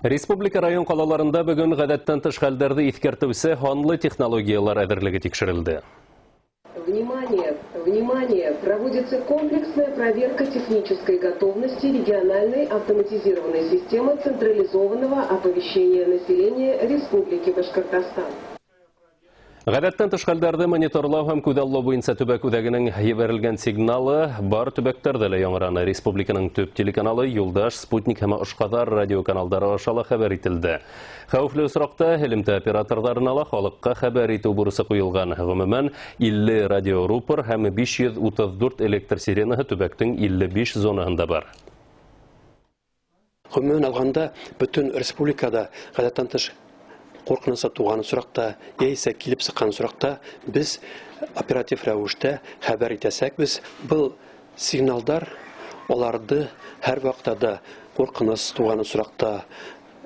Республика район ҡалаларында бөгөн ғәҙәттән тыш хәлдәрҙе иҫкәртеүсе һанлы технологиялар әҙерлеге тикшерелде. Внимание! Внимание! Проводится комплексная проверка технической готовности региональной автоматизированной системы централизованного оповещения населения Республики Башкортостан. Ғәҙәттән тыш хәлдәрҙе мониторлау һәм күҙаллау буйынса төбәк үҙәгенең ебәрелгән сигналы бар төбәктәрҙә лә яңғыраны. Республиканың төп телеканалы «Юлдаш», «Спутник» һәм «Ошҡаҙар» радиоканалдары аша ла хәбәр ителде. Хәүефле осраҡта элемтә операторҙарына ла халыҡҡа хәбәр итеү бурысы ҡуйылған. Ғөмүмән, 50 радиорупор һәм 534 электр сиренаһы төбәктең 55 зонаһында бар. Ғөмүмән алғанда, бөтөн республикада ғәҙәттән тыш ҡурҡынысы тыуған осраҡта, йәисә килеп сыҡҡан осраҡта беҙ оператив рәүештә хәбәр итәсәкбеҙ. Был сигналдар уларҙы һәр ваҡытта да ҡурҡыныс тыуған осраҡта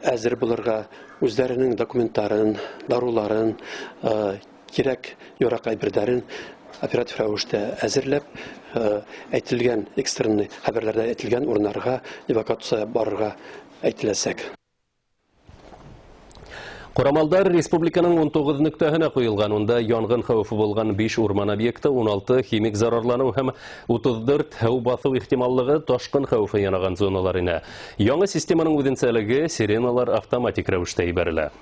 әҙер булырға, үҙҙәренең документтарын, дарыуларын, кәрәк яраҡ әйберҙәрен оператив рәүештә әҙерләп, әйтелгән экстренный хәбәрләрҙә әйтелгән урындарға эвакуация барырға әйтеләсәк. Ҡорамалдар республиканың 19 нөктәһенә ҡуйылған. Унда янғын хәүефе булған 5 урман объекты, 16 химик зарарланыу һәм 34 һыу баҫыу ихтималлығы, ташҡын хәүефе янаған зоналар инә. Яңы системаның үҙенсәлеге: сиреналар автоматик рәүештә ебәрелә.